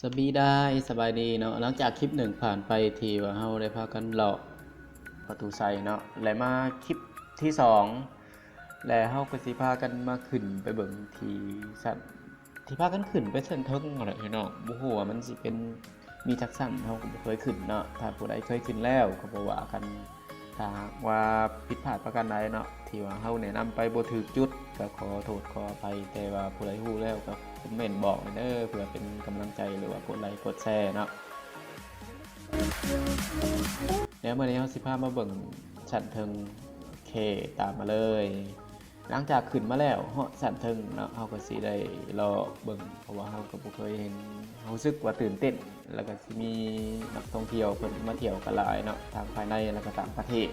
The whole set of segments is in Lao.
ສະບາຍດີ ສະບາຍດີເນາະ. ຫຼັງຈາກຄລິບໜຶ່ງຜ່ານໄປທີ່ວ່າເຮົາໄດ້ພາກັນເລາະປະຕູໄຊເນາະ ແລະ ມາຄລິບທີສອງ ແລະ ເຮົາກໍຊິພາກັນມາຂຶ້ນໄປເບິ່ງທີ່ຊັ້ນ ທີ່ພາກັນຂຶ້ນໄປຊັ້ນເທິງຫັ້ນແຫຼະພີ່ນ້ອງ. ບໍ່ຮູ້ວ່າມັນຊິເປັນ ມີຈັກຊັ້ນ ເຮົາກໍບໍ່ເຄີຍຂຶ້ນເນາະ. ຖ້າຜູ້ໃດເຄີຍຂຶ້ນແລ້ວກໍບໍ່ວ່າກັນ, ຖ້າຫາກວ່າຜິດພາດປະການໃດເນາະ ທີ່ວ່າເຮົາແນະນຳໄປບໍ່ຖືກຈຸດ ກໍຂໍໂທດຂໍອະໄພ, ແຕ່ວ່າຜູ້ໃດຮູ້ແລ້ວກໍຄອມເມັນບອກແດ່ເດີ ເພື່ອເປັນກຳລັງໃຈ ຫຼືວ່າກົດໄລກົດແຊເນາະ. ແລ້ວມື້ນີ້ເຮົາຊິພາມາເບິ່ງຊັ້ນເທິງ. ໂອເຄ ຕາມມາເລີຍ. ຫຼັງຈາກຂຶ້ນມາແລ້ວຮອດຊັ້ນເທິງເນາະ ເຮົາກໍຊິໄດ້ເລາະເບິ່ງ ເພາະວ່າເຮົາກໍບໍ່ເຄີຍເຫັນ. ເຮົາຮູ້ສຶກວ່າຕື່ນເຕັ້ນ ແລ້ວກໍຊິມີນັກທ່ອງທ່ຽວເພິ່ນມາທ່ຽວກັນຫຼາຍເນາະ ທັງພາຍໃນ ແລ້ວກໍຕ່າງປະເທດ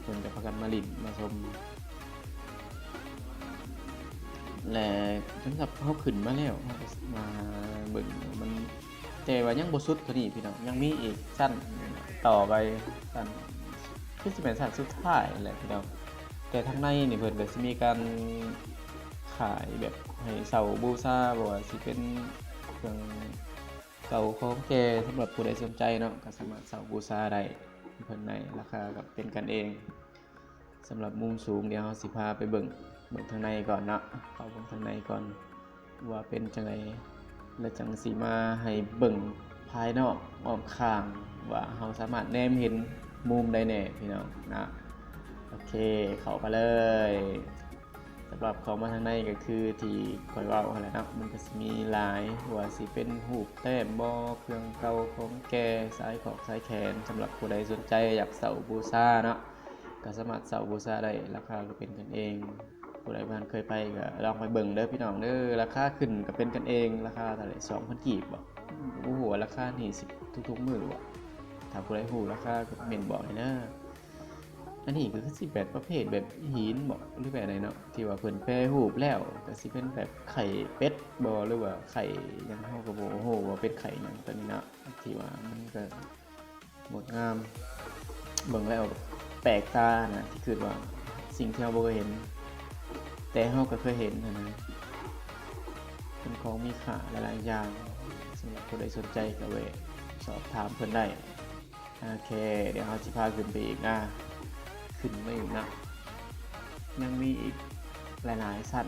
ເພິ່ນກໍພາກັນມາຫຼິ້ນມາຊົມ. ແລະ ສຳລັບເຮົາຂຶ້ນມາແລ້ວ ເຮົາກໍມາເບິ່ງມັນ ແຕ່ວ່າຍັງບໍ່ສຸດເທົ່ານີ້ພີ່ນ້ອງ, ຍັງມີອີກຊັ້ນຕໍ່ໄປ, ຊັ້ນ ຄືຊິແມ່ນຊັ້ນສຸດທ້າຍແຫຼະພີ່ນ້ອງ. ແຕ່ທາງໃນນີ້ເພິ່ນກໍຊິມີການຂາຍແບບໃຫ້ເຊົ່າບູຊາ, ບໍ່ວ່າຊິເປັນເຄື່ອງເກົ່າຂອງແກ່, ສຳລັບຜູ້ໃດສົນໃຈເນາະ ກໍສາມາດເຊົ່າບູຊາໄດ້. ເພິ່ນໃນລາຄາກໍເປັນກັນເອງ. ສຳລັບມຸມສູງ ດຽວເຮົາຊິພາໄປເບິ່ງ, ເບິ່ງທາງໃນກ່ອນເນາະ, ເຂົ້າເບິ່ງທາງໃນກ່ອນວ່າເປັນຈັ່ງໃດ ແລ້ວຈັ່ງຊິມາໃຫ້ເບິ່ງພາຍນອກອ້ອມຂ້າງ ວ່າເຮົາສາມາດແນມເຫັນມຸມໃດແດ່ພີ່ນ້ອງນະ. ໂອເຄ ເຂົ້າໄປເລີຍ. ສຳລັບເຂົ້າມາທາງໃນກໍຄືທີ່ຂ້ອຍເວົ້າຫັ້ນແຫຼະເນາະ, ມັນກໍຊິມີຫຼາຍ ວ່າຊິເປັນຮູບແຕ້ມບໍ, ເຄື່ອງເກົ່າຂອງແກ່, ສາຍຂອກສາຍແຂນ. ສຳລັບຜູ້ໃດສົນໃຈຢາກເຊົ່າບູຊາເນາະ ກໍສາມາດເຊົ່າບູຊາໄດ້, ລາຄາກໍເປັນກັນເອງ. ຜູ້ໃດບໍ່ທັນເຄີຍໄປກໍລອງໄປເບິ່ງເດີພີ່ນ້ອງເດີ. ລາຄາຂຶ້ນກໍເປັນກັນເອງ, ລາຄາເທົ່າໃດ ສອງພັນກີບບໍ? ບໍ່ຮູ້ວ່າລາຄານີ້ຊິທຸກໆມື້ບໍ, ຖ້າຜູ້ໃດຮູ້ລາຄາກໍເມັນບອກແດ່ເດີ. ອັນນີ້ກໍຄືຊິແບບປະເພດແບບຫີນບໍ ຫຼືແບບໃດເນາະ ທີ່ວ່າເພິ່ນແປຮູບແລ້ວ ກໍຊິເປັນແບບໄຂ່ເປັດບໍ ຫຼືວ່າໄຂ່ຫຍັງ ເຮົາກໍບໍ່ຮູ້ວ່າເປັນໄຂ່ຫຍັງຕົວນີ້ເນາະ. ທີ່ວ່າມັນກໍ ງົດງາມ, ເບິ່ງແລ້ວແປກຕານະ ທີ່ຄິດວ່າສິ່ງທີ່ເຮົາບໍ່ເຄີຍເຫັນ ແຕ່ເຮົາກໍເຄີຍເຫັນຫັ້ນນະ. ເປັນຂອງມີຄ່າຫຼາຍໆຢ່າງ, ສຳລັບຜູ້ໃດສົນໃຈກໍແວະສອບຖາມເພິ່ນໄດ້. ໂອເຄ ດຽວເຮົາຊິພາຂຶ້ນໄປອີກນະ, ຂຶ້ນມາອີກນະ, ຍັງມີອີກຫຼາຍໆຊັ້ນ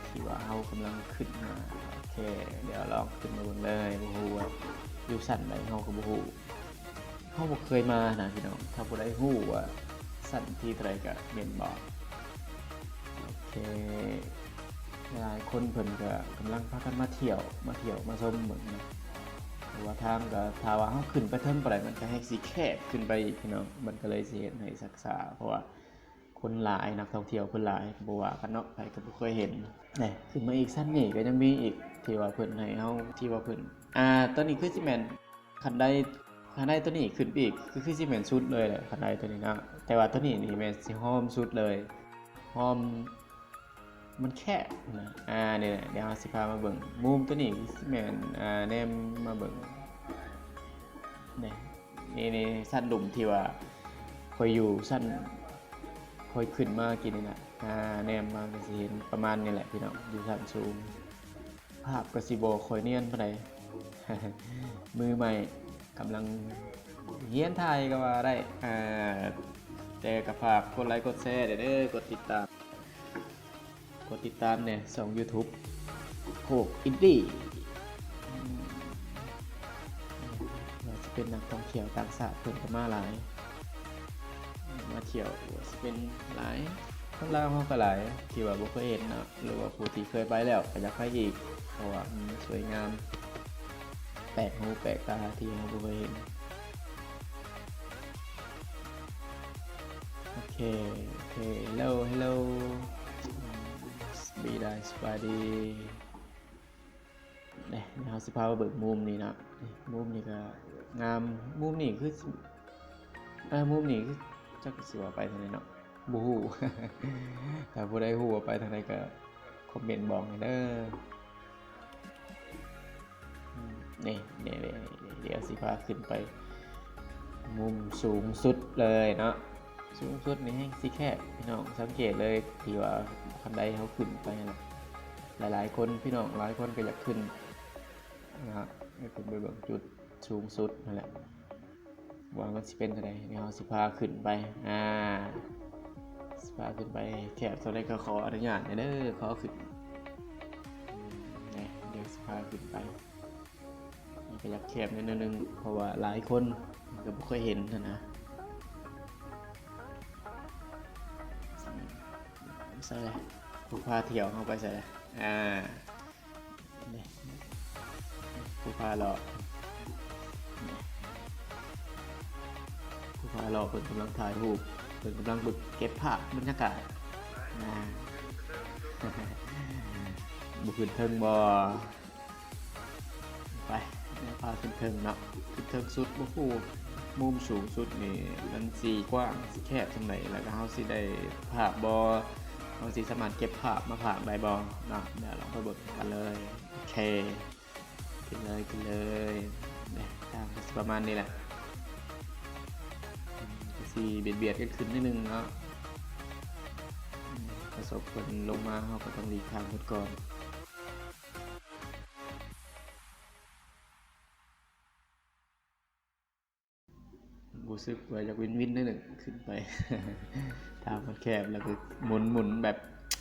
ທີ່ວ່າເຮົາກຳລັງຂຶ້ນມາ. ໂອເຄ ດຽວລອງຂຶ້ນມາເບິ່ງເລີຍ, ບໍ່ຮູ້ວ່າຢູ່ຊັ້ນໃດ ເຮົາກໍບໍ່ຮູ້. ເຮົາບໍ່ເຄີຍມານະພີ່ນ້ອງ, ຖ້າຜູ້ໃດຮູ້ວ່າຊັ້ນທີ່ເທົ່າໃດກໍເມັນບອກ. ໂອເຄ ຫຼາຍຄົນເພິ່ນກໍກຳລັງພາກັນມາທ່ຽວ ມາທ່ຽວມາຊົມເບິ່ງນະ, ເພາະວ່າທາງກໍ ຖ້າວ່າເຮົາຂຶ້ນໄປເທິງປານໃດ ມັນກໍແຮ່ງຊິແຄບຂຶ້ນໄປອີກພີ່ນ້ອງ, ມັນກໍເລີຍຊິເຮັດໃຫ້ຊັກຊ້າ ເພາະວ່າ ຄົນຫຼາຍ, ນັກທ່ອງທ່ຽວເພິ່ນຫຼາຍ, ບໍ່ວ່າກັນເນາະ, ໃຜກໍບໍ່ເຄີຍເຫັນ. ນີ້ ຂຶ້ນມາອີກຊັ້ນນີ້ກໍຍັງມີອີກ ທີ່ວ່າເພິ່ນໃຫ້ເຮົາ ທີ່ວ່າເພິ່ນ ອ່າ ຕົວນີ້ຄືຊິແມ່ນຂັ້ນໄດ, ຂັ້ນໄດຕົວນີ້ຂຶ້ນໄປອີກ ຄື ຄືຊິແມ່ນສຸດເລີຍແຫຼະ ຂັ້ນໄດຕົວນີ້ເນາະ, ແຕ່ວ່າຕົວນີ້ນີ້ແມ່ນຊິຮອມສຸດເລີຍ, ຮອມ ມັນແຄບນະ. ອ່າ ນີ້ແຫຼະ ດຽວເຮົາຊິພາມາເບິ່ງ ມຸມຕົວນີ້ຄືຊິແມ່ນ ອ່າ ແນມມາເບິ່ງ ນີ້ ນີ້ ນີ້ ຊັ້ນລຸ່ມທີ່ວ່າຂ້ອຍຢູ່ ຊັ້ນຂ້ອຍຂຶ້ນມາກີ້ນີ້ນະ. ອ່າ ແນມມາກໍຊິເຫັນປະມານນີ້ແຫຼະພີ່ນ້ອງ, ຢູ່ຊັ້ນສູງ ພາບກໍຊິບໍ່ຄ່ອຍນຽນປານໃດ ມືໃໝ່ ກຳລັງຮຽນຖ່າຍກໍວ່າໄດ້. ອ່າ ແຕ່ກໍຝາກກົດໄລກົດແຊແດ່ເດີ, ກົດຕິດຕາມ ກົດຕິດຕາມແດ່ ຊ່ອງຢູທູບໂຄກອິນດີ. ວ່າຊິເປັນນັກທ່ອງທ່ຽວຕ່າງຊາດເພິ່ນກໍມາຫຼາຍ ມາທ່ຽວ ວ່າຊິເປັນຫຼາຍ ຄົນລາວເຮົາກໍຫຼາຍ ທີ່ວ່າບໍ່ເຄີຍເຫັນເນາະ ຫຼືວ່າຜູ້ທີ່ເຄີຍໄປແລ້ວກໍຢາກໄປອີກ ເພາະວ່າມັນສວຍງາມ ແປກຫູແປກຕາທີ່ເຮົາບໍ່ເຄີຍເຫັນ. ໂອເຄ ໂອເຄ ເຮລໂລ ເຮລໂລ ສະບາຍດີ ສະບາຍດີ. ນີ້ ດຽວເຮົາຊິພາໄປເບິ່ງມຸມນີ້ເນາະ, ນີ້ ມຸມນີ້ກໍງາມ, ມຸມນີ້ຄື ເອີ ມຸມນີ້ຄື ຈັກຊິວ່າໄປທາງໃດເນາະ ບໍ່ຮູ້. ຖ້າຜູ້ໃດຮູ້ວ່າໄປທາງໃດກໍຄອມເມັນບອກແດ່ເດີ. ນີ້ ນີ້ ນີ້ ດຽວຊິພາຂຶ້ນໄປມຸມສູງສຸດເລີຍເນາະ, ສູງສຸດນີ້ແຮ່ງຊິແຄບ ພີ່ນ້ອງສັງເກດເລີຍ ທີ່ວ່າຄັນໄດເຮົາຂຶ້ນໄປຫັ້ນນະ. ຫຼາຍໆຄົນ ພີ່ນ້ອງຫຼາຍຄົນກໍຢາກຂຶ້ນນະ, ໃຫ້ເພິ່ນໄປເບິ່ງຈຸດສູງສຸດຫັ້ນແຫຼະ ວ່າມັນຊິເປັນຈັ່ງໃດ. ດຽວເຮົາຊິພາຂຶ້ນໄປ ອ່າ ຊິພາຂຶ້ນໄປ ແຄບເທົ່າໃດກໍຂໍອະນຸຍາດແດ່ເດີ ຂໍຂຶ້ນ ນີ້ ດຽວຊິພາຂຶ້ນໄປ. ມັນກໍຢາກແຄບແດ່ໜ້ອຍໜຶ່ງ ເພາະວ່າຫຼາຍຄົນກໍບໍ່ເຄີຍເຫັນຫັ້ນນະ. ໃສ່ ຜູ້ພາທ່ຽວເຮົາໄປໃສ່ລະ? ອ່າ ນີ້ ຜູ້ພາເລາະ ຜູ້ພາເລາະ ເພິ່ນກຳລັງຖ່າຍຮູບ ເພິ່ນກຳລັງເກັບພາບບັນຍາກາດ. ອ່າ ບໍ່ຂຶ້ນເທິງບໍ່? ໄປ ດຽວພາຂຶ້ນເທິງເນາະ ຂຶ້ນເທິງສຸດ. ໂອ້ໂຫ ມຸມສູງສຸດນີ້ມັນຊິກວ້າງຊິແຄບສ່ຳໃດ ແລ້ວກໍເຮົາຊິໄດ້ພາບບໍ່ ເຮົາຊິສາມາດເກັບພາບມາພາກໄດ້ບໍ່ເນາະ. ດຽວລອງໄປເບິ່ງກັນເລີຍ. ໂອເຄ ຂຶ້ນເລີຍ ຂຶ້ນເລີຍ. ນີ້ ທາງກໍຊິປະມານນີ້ແຫຼະ ກໍຊິບຽດໆກັນຂຶ້ນໜ້ອຍໜຶ່ງເນາະ. ປະສົບເພິ່ນລົງມາ ເຮົາກໍຕ້ອງຫຼີກທາງເພິ່ນກ່ອນ. ຮູ້ສຶກວ່າຢາກວິນໆໜ້ອຍໜຶ່ງ ຂຶ້ນໄປ ທາງມັນແຄບ ແລ້ວກໍໝຸນໆແບບ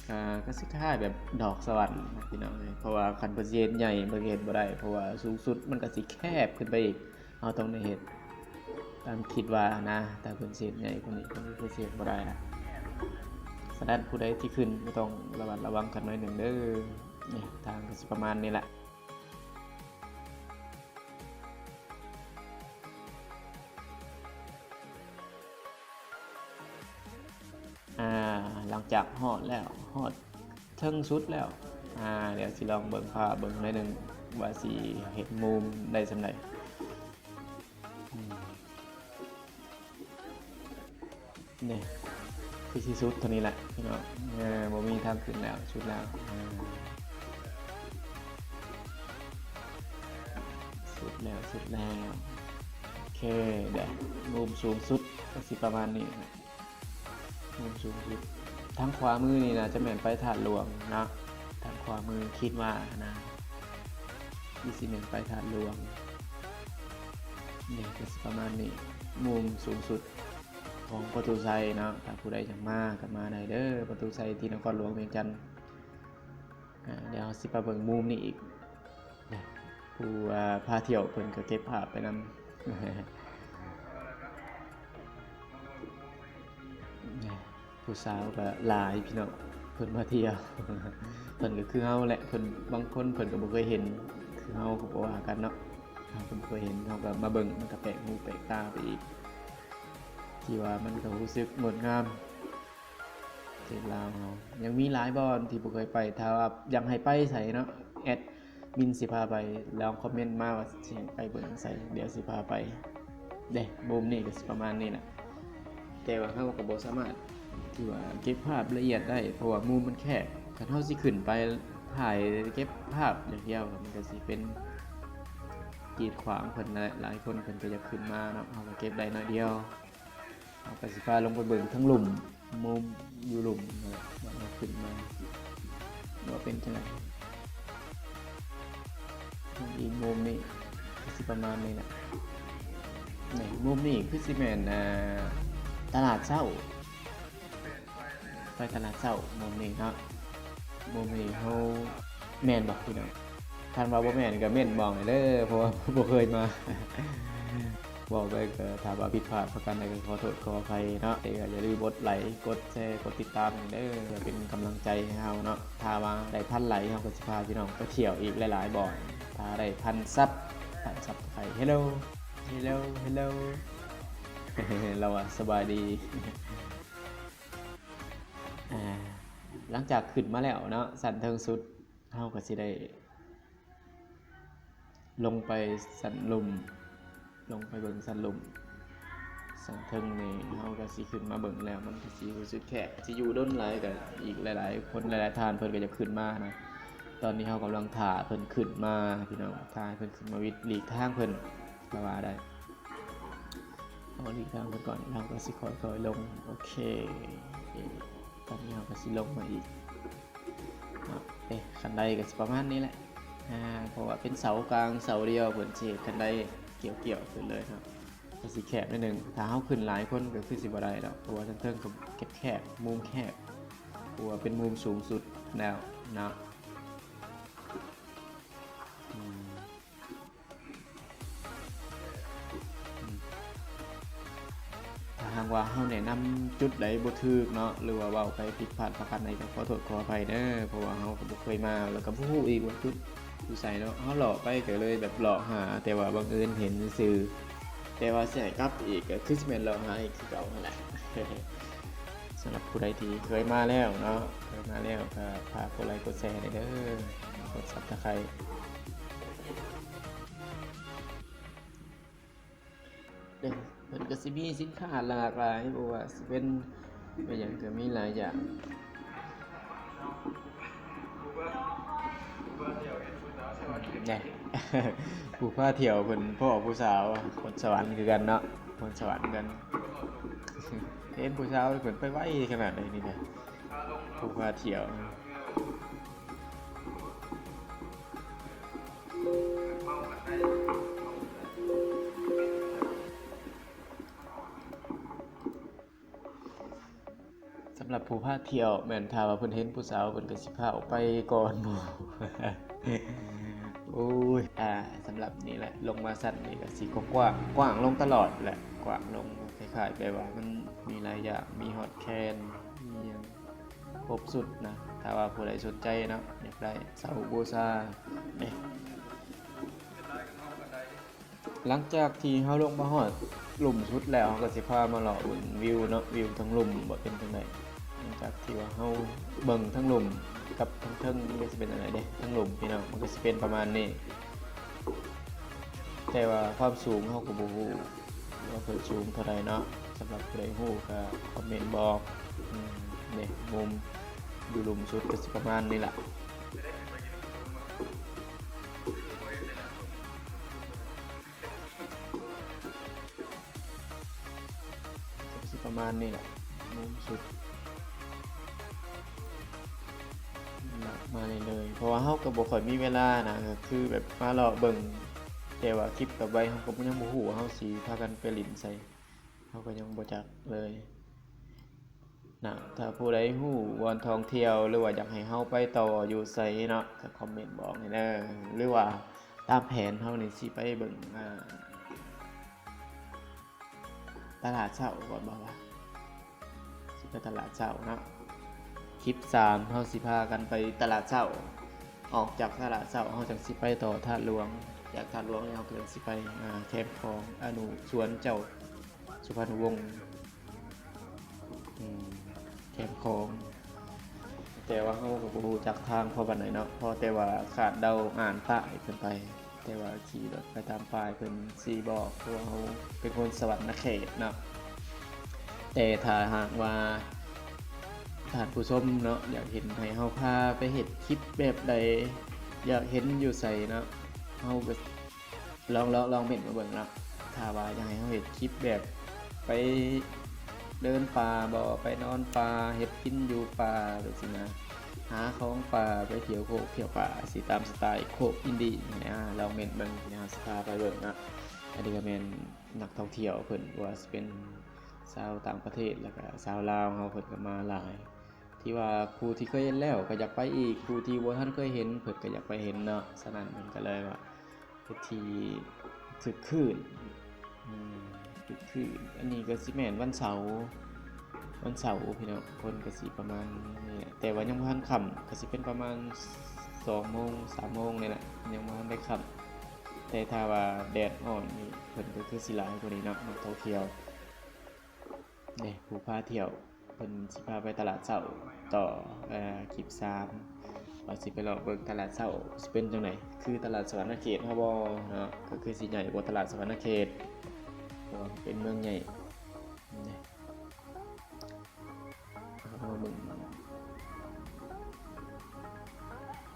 ອ່າ ກໍຊິຄ້າຍແບບດອກສະຫວັນນະພີ່ນ້ອງເອີຍ. ເພາະວ່າຄັນເພິ່ນຊິເຮັດໃຫຍ່ ມັນກໍເຮັດບໍ່ໄດ້ ເພາະວ່າສູງສຸດມັນກໍຊິແຄບຂຶ້ນໄປອີກ. ເຮົາຕ້ອງໄດ້ເຮັດຕາມຄິດວ່ານະ ຖ້າເພິ່ນຊິເຮັດໃຫຍ່ກວ່ານີ້ ເພິ່ນກໍຊິເຮັດບໍ່ໄດ້ລະ. ສະນັ້ນ ຜູ້ໃດທີ່ຂຶ້ນກໍຕ້ອງລະມັດລະວັງກັນໜ້ອຍໜຶ່ງເດີ. ນີ້ ທາງກໍຊິປະມານນີ້ແຫຼະ. ອ່າ ຫຼັງຈາກຮອດແລ້ວ ຮອດເທິງສຸດແລ້ວ ອ່າ ດຽວຊິລອງເບິ່ງ ພາເບິ່ງໜ້ອຍໜຶ່ງ ວ່າຊິເຮັດມຸມໄດ້ສ່ຳໃດ. ອືມ ນີ້ ຄືຊິສຸດເທົ່ານີ້ແຫຼະພີ່ນ້ອງ. ເອີ ບໍ່ມີທາງຂຶ້ນແລ້ວ ສຸດແລ້ວ ເອີ ສຸດແລ້ວ ສຸດແລ້ວ. ໂອເຄ ເດີ ມຸມສູງສຸດກໍຊິປະມານນີ້ແຫຼະ ມຸມສູງສຸດ. ທາງຂວາມືນີ້ໜ້າຈະແມ່ນໄປທາດຫຼວງເນາະ ທາງຂວາມືຄິດວ່ານະ ຄືຊິແມ່ນໄປທາດຫຼວງ. ນີ້ກໍຊິປະມານນີ້ ມຸມສູງສຸດຂອງປະຕູໄຊເນາະ. ຖ້າຜູ້ໃດຢາກມາກໍມາໄດ້ເດີ ປະຕູໄຊທີ່ນະຄອນຫຼວງວຽງຈັນ. ອ່າ ດຽວເຮົາຊິໄປເບິ່ງມຸມນີ້ອີກ. ຜູ້ ອ່າ ພາທ່ຽວເພິ່ນກໍເກັບພາບໄປນຳ. ຜູ້ສາວກໍຫຼາຍພີ່ນ້ອງ ເພິ່ນມາທ່ຽວ ເພິ່ນກໍຄືເຮົາແຫຼະ ເພິ່ນ ບາງຄົນເພິ່ນກໍບໍ່ເຄີຍເຫັນ ຄືເຮົາກໍບໍ່ວ່າກັນເນາະ. ເຮົາກໍບໍ່ເຄີຍເຫັນ ເຮົາກໍມາເບິ່ງ ມັນກໍແປກຫູແປກຕາໄປອີກ ທີ່ວ່າມັນກໍຮູ້ສຶກງົດງາມ. ປະເທດລາວເຮົາຍັງມີຫຼາຍບ່ອນທີ່ບໍ່ເຄີຍໄປ. ຖ້າວ່າຢາກໃຫ້ໄປໃສເນາະ ແອດມິນຊິພາໄປ. ລອງຄອມເມັນມາວ່າຊິໃຫ້ໄປເບິ່ງໃສ ດຽວຊິພາໄປເດ້. ມຸມນີ້ກໍຊິປະມານນີ້ແຫຼະ ແຕ່ວ່າເຮົາກໍບໍ່ສາມາດທີ່ວ່າເກັບພາບລະອຽດໄດ້ ເພາະວ່າມຸມມັນແຄບ. ຄັນເຮົາຊິຂຶ້ນໄປຖ່າຍເກັບພາບຢ່າງດຽວ ມັນກໍຊິເປັນກີດຂວາງເພິ່ນນັ້ນແຫຼະ. ຫຼາຍຄົນເພິ່ນກໍຢາກຂຶ້ນມາເນາະ ເຮົາກໍເກັບໄດ້ໜ້ອຍດຽວ. ເຮົາກໍຊິພາລົງໄປເບິ່ງທາງລຸ່ມ ມຸມຢູ່ລຸ່ມນັ້ນແຫຼະ ວ່າເຮົາຂຶ້ນມາວ່າເປັນຈັ່ງໃດ. ອີກມຸມນີ້ກໍຊິປະມານນີ້ແຫຼະ. ນີ້ ມຸມນີ້ຄືຊິແມ່ນ ອ່າ ຕະຫຼາດເຊົ້າ ໄປຕະຫຼາດເຊົ້າມຸມນີ້ເນາະ. ມຸມນີ້ເຮົາ ແມ່ນບໍ່ພີ່ນ້ອງ? ຄັນວ່າບໍ່ແມ່ນກໍເມັ້ນບອກແດ່ເດີ ເພາະວ່າບໍ່ເຄີຍມາ. ເວົ້າໄປກໍຖ້າວ່າຜິດພາດປະການໃດກໍຂໍໂທດຂໍອະໄພເນາະ. ແຕ່ກໍຢ່າລືມກົດໄລ ກົດແຊ ກົດຕິດຕາມແດ່ເດີ ເພື່ອເປັນກຳລັງໃຈໃຫ້ເຮົາເນາະ. ຖ້າວ່າໄດ້ພັນໄລ ເຮົາກໍຊິພາພີ່ນ້ອງໄປທ່ຽວອີກຫຼາຍໆບ່ອນ. ຖ້າໄດ້ພັນຊັບ ພັນຊັບໄຄ ເຮລໂລ ເຮລໂລ ເຮລໂລ ລາວວ່າສະບາຍດີ. ອ່າ ຫຼັງຈາກຂຶ້ນມາແລ້ວເນາະ ຊັ້ນເທິງສຸດ ເຮົາກໍຊິໄດ້ລົງໄປຊັ້ນລຸ່ມ ລົງໄປເບິ່ງຊັ້ນລຸ່ມ. ຊັ້ນເທິງນີ້ເຮົາກໍຊິຂຶ້ນມາເບິ່ງແລ້ວ ມັນກໍຊິຮູ້ສຶກແຄບ ຊິຢູ່ດົນຫຼາຍ ກໍອີກຫຼາຍໆຄົນ ຫຼາຍໆທ່ານເພິ່ນກໍຈະຂຶ້ນມານະ. ຕອນນີ້ເຮົາກຳລັງຖ້າເພິ່ນຂຶ້ນມາ ພີ່ນ້ອງ ຖ້າໃຫ້ເພິ່ນຂຶ້ນມາ ຫລີກທາງເພິ່ນ ລະວ່າໄດ້. ເຮົາຫຼີກທາງເພິ່ນກ່ອນ ເຮົາກໍຊິຄ່ອຍໆລົງ. ໂອເຄ ຕອນນີ້ເຮົາກໍຊິລົງມາອີກເນາະ. ເອີ ຂັ້ນໄດກໍຊິປະມານນີ້ແຫຼະ. ອາ ເພາະວ່າເປັນເສົາກາງເສົາດຽວ ເພິ່ນຊິເຮັດຄັນໄດກ່ຽວໆຂຶ້ນເລີຍເນາະ ກໍຊິແຄບໜ້ອຍໜຶ່ງ. ຖ້າເຮົາຂຶ້ນຫຼາຍຄົນກໍຄືຊິບໍ່ໄດ້ດອກ ເພາະວ່າທາງເທິງກໍແຄບໆ ມຸມແຄບ ເພາະວ່າເປັນມຸມສູງສຸດແລ້ວເນາະ. ອືມ ຖ້າຫາກວ່າເຮົາແນະນຳຈຸດໃດບໍ່ຖືກເນາະ ຫຼືວ່າເວົ້າໄປຜິດພາດປະການໃດ ກໍຂໍໂທດຂໍອະໄພເດີ ເພາະວ່າເຮົາກໍບໍ່ເຄີຍມາ ແລ້ວກໍບໍ່ຮູ້ອີກວ່າຈຸດຢູ່ໃສເນາະ. ເຮົາເລາະໄປກໍເລີຍແບບເລາະຫາ ແຕ່ວ່າບັງເອີນເຫັນຊື່ໆ ແຕ່ວ່າຊິໃຫ້ກັບອີກກໍຄືຊິແມ່ນເລາະຫາອີກຄືເກົ່າຫັ້ນແຫຼະ. ສຳລັບຜູ້ໃດທີ່ເຄີຍມາແລ້ວເນາະ ເຄີຍມາແລ້ວກໍຝາກກົດໄລກົດແຊໃຫ້ແດ່ເດີ ກົດ Subscribe ເດ້. ເພິ່ນກໍຊິມີສິນຄ້າຫຼາກຫຼາຍ ບໍ່ວ່າຊິເປັນ ເປັນຫຍັງ ກໍມີຫຼາຍຢ່າງ. ແນ່ ຜູ້ພາທ່ຽວເພິ່ນພໍ້ຜູ້ສາວ ຄົນສະຫວັນຄືກັນເນາະ ຄົນສະຫວັນຄືກັນ. ເຫັນຜູ້ສາວເພິ່ນໄປໄວຂະໜາດໃດນີ້ນະ ຜູ້ພາທ່ຽວ. ສຳລັບຜູ້ພາທ່ຽວແມ່ນ ຖ້າວ່າເພິ່ນເຫັນຜູ້ສາວ ເພິ່ນກໍຊິພາອອກໄປກ່ອນໝູ່. ໂອ້ຍ ອ່າ ສຳລັບນີ້ແຫຼະ ລົງມາຊັ້ນນີ້ກໍຊິກວ້າງ ກວ້າງລົງຕະຫຼອດແຫຼະ ກວ້າງລົງ ຄ້າຍໆແບບວ່າມັນມີຫຼາຍຢ່າງ ມີຮອດແຄນ ມີຫຍັງ ຄົບຊຸດນະ. ຖ້າວ່າຜູ້ໃດສົນໃຈເນາະ ຢາກໄດ້ເສົາບູຊານີ້. ຫຼັງຈາກທີ່ເຮົາລົງມາຮອດລຸ່ມສຸດແລ້ວ ເຮົາກໍຊິພາມາເລາະເບິ່ງວິວເນາະ ວິວທາງລຸ່ມວ່າເປັນຈັ່ງໃດ. ຫຼັງຈາກທີ່ວ່າເຮົາເບິ່ງທາງລຸ່ມກັບທາງເທິງ ມັນກໍຊິເປັນຈັ່ງໃດເດ້ ທາງລຸ່ມພີ່ນ້ອງ ມັນກໍຊິເປັນປະມານນີ້ ແຕ່ວ່າຄວາມສູງເຮົາກໍບໍ່ຮູ້ວ່າເພິ່ນສູງເທົ່າໃດເນາະ. ສຳລັບຜູ້ໃດຮູ້ກໍຄອມເມັນບອກ. ອືມ ນີ້ ມຸມຢູ່ລຸ່ມສຸດກໍຊິປະມານນີ້ລະ. ກໍຊິປະມານນີ້ແຫຼະ ມຸມສຸດ ມາເລື້ອຍໆ ເພາະວ່າເຮົາກໍບໍ່ຄ່ອຍມີເວລານະ ກໍຄືແບບມາເລາະເບິ່ງ ແຕ່ວ່າຄລິບຕໍ່ໄປເຮົາກໍຍັງບໍ່ຮູ້ວ່າເຮົາຊິພາກັນໄປຫຼິ້ນໃສ ເຮົາກໍຍັງບໍ່ຈັກເລີຍນະ. ຖ້າຜູ້ໃດຮູ້ບ່ອນທ່ອງທ່ຽວ ຫຼືວ່າຢາກໃຫ້ເຮົາໄປຕໍ່ຢູ່ໃສເນາະ ກໍຄອມເມັນບອກແດ່ເດີ ຫຼືວ່າຕາມແຜນເຮົານີ້ຊິໄປເບິ່ງ ອ່າ ຕະຫຼາດເຊົ້າກ່ອນບໍ່ວະ ຊິໄປຕະຫຼາດເຊົ້າເນາະ. ຄລິບສາມ ເຮົາຊິພາກັນໄປຕະຫຼາດເຊົ້າ ອອກຈາກຕະຫຼາດເຊົ້າ ເຮົາຈັ່ງຊິໄປຕໍ່ທາດຫຼວງ ຈາກທາດຫຼວງນີ້ເຮົາກໍຈັ່ງຊິໄປ ອ່າ ແຄມຂອງ ອະນຸສວນເຈົ້າສຸພານຸວົງ ອືມ ແຄມຂອງ ແຕ່ວ່າເຮົາກໍບໍ່ຮູ້ຈັກທາງພໍປານໃດເນາະ ພໍແຕ່ວ່າຄາດເດົາອ່ານປ້າຍເພິ່ນໄປ ແຕ່ວ່າຂີ່ລົດໄປຕາມປ້າຍເພິ່ນຊີ້ບອກ ເພາະວ່າເຮົາເປັນຄົນສະຫວັນນະເຂດເນາະ. ແຕ່ຖ້າຫາກວ່າທ່ານຜູ້ຊົມເນາະ ຢາກເຫັນໃຫ້ເຮົາພາໄປເຮັດຄລິບແບບໃດ ຢາກເຫັນຢູ່ໃສເນາະ ເຮົາກໍ ລອງ ລອງ ລອງເມັ້ນມາເບິ່ງເນາະ. ຖ້າວ່າຢາກໃຫ້ເຮົາເຮັດຄລິບແບບໄປເດີນປ່າບໍ ໄປນອນປ່າ ເຮັດກິນຢູ່ປ່າ ແບບຊີ້ນະ ຫາຂອງປ່າ ໄປທ່ຽວໂຄກທ່ຽວປ່າ ຊິຕາມສະໄຕລ໌ໂຄກອິນດີນີ້ນະ ລອງເມັ້ນເບິ່ງ ດຽວເຮົາຊິພາໄປເບິ່ງເນາະ. ອັນນີ້ກໍແມ່ນນັກທ່ອງທ່ຽວເພິ່ນ ບໍ່ວ່າຊິເປັນຊາວຕ່າງປະເທດ ແລ້ວກໍຊາວລາວເຮົາ ເພິ່ນກໍມາຫຼາຍ. ທີ່ວ່າຜູ້ທີ່ເຄີຍເຫັນແລ້ວກໍຢາກໄປອີກ ຜູ້ທີ່ບໍ່ທັນເຄີຍເຫັນເພິ່ນກໍຢາກໄປເຫັນເນາະ. ສະນັ້ນເພິ່ນກໍເລີຍວ່າເປັນທີ່ຄຶກຄື້ນ ອືມ ຄຶກຄື້ນ. ອັນນີ້ກໍຊິແມ່ນວັນເສົາ ວັນເສົາພີ່ນ້ອງ ຄົນກໍຊິປະມານນີ້ແຫຼະ ແຕ່ວ່າຍັງບໍ່ທັນຄ່ຳ ກໍຊິເປັນປະມານສອງໂມງ ສາມໂມງນີ້ແຫຼະ ຍັງບໍ່ທັນໄດ້ຄ່ຳ. ແຕ່ຖ້າວ່າແດດຮ້ອນນີ້ ເພິ່ນກໍຄືຊິຫຼາຍກວ່ານີ້ເນາະ ນັກທ່ອງທ່ຽວ. ນີ້ ຜູ້ພາທ່ຽວ ເພິ່ນຊິພາໄປຕະຫຼາດເຊົ້າຕໍ່ ເອີ ຄລິບສາມ ວ່າຊິໄປເລາະເບິ່ງຕະຫຼາດເຊົ້າຊິເປັນຈັ່ງໃດ ຄືຕະຫຼາດສະຫວັນນະເຂດເຮົາບໍ່ເນາະ. ກໍຄືຊິໃຫຍ່ກວ່າຕະຫຼາດສະຫວັນນະເຂດ ເພາະວ່າເປັນເມືອງໃຫຍ່. ນີ້ ເຮົາເບິ່ງ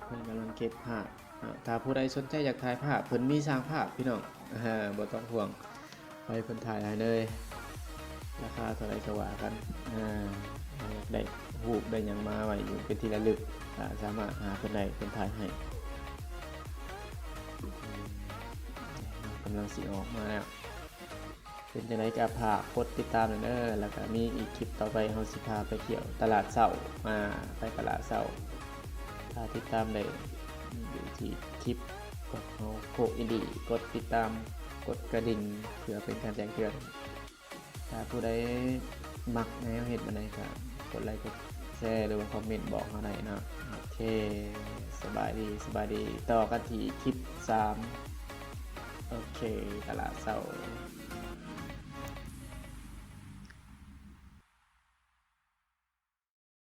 ເພິ່ນກຳລັງເກັບພາບ. ອ່າ ຖ້າຜູ້ໃດສົນໃຈຢາກຖ່າຍພາບ ເພິ່ນມີຊ່າງພາບພີ່ນ້ອງ ອ່າ ບໍ່ຕ້ອງຫ່ວງ ໃຫ້ເພິ່ນຖ່າຍໃຫ້ເລີຍ ລາຄາເທົ່າໃດກໍວ່າກັນ. ອ່າ ຢາກໄດ້ຮູບໄດ້ຫຍັງມາໄວ້ຢູ່ເປັນທີ່ລະລຶກ ກໍສາມາດຫາເພິ່ນໄດ້ ເພິ່ນຖ່າຍໃຫ້. ກຳລັງຊິອອກມາແລ້ວ. ເປັນຈັ່ງໃດກໍຝາກກົດຕິດຕາມແດ່ເດີ ແລ້ວກໍມີອີກຄລິບຕໍ່ໄປ ເຮົາຊິພາໄປທ່ຽວຕະຫຼາດເຊົ້າ ອາ ໄປຕະຫຼາດເຊົ້າ ຖ້າຕິດຕາມໄດ້ຢູ່ທີ່ຄລິບ ກໍເຮົາໂຄກອິນດີ ກົດຕິດຕາມ ກົດກະດິ່ງ ເພື່ອເປັນການແຈ້ງເຕືອນ. ຖ້າຜູ້ໃດມັກໃຫ້ເຮົາເຮັດແນວໃດ ກໍກົດໄລ ກົດແຊ ຫຼືວ່າຄອມເມັນບອກເຮົາໄດ້ເນາະ. ໂອເຄ ສະບາຍດີ ສະບາຍດີ ຕໍ່ກັນທີ່ຄລິບສາມ. ໂອເຄ ຕະຫຼາດເຊົ້າ.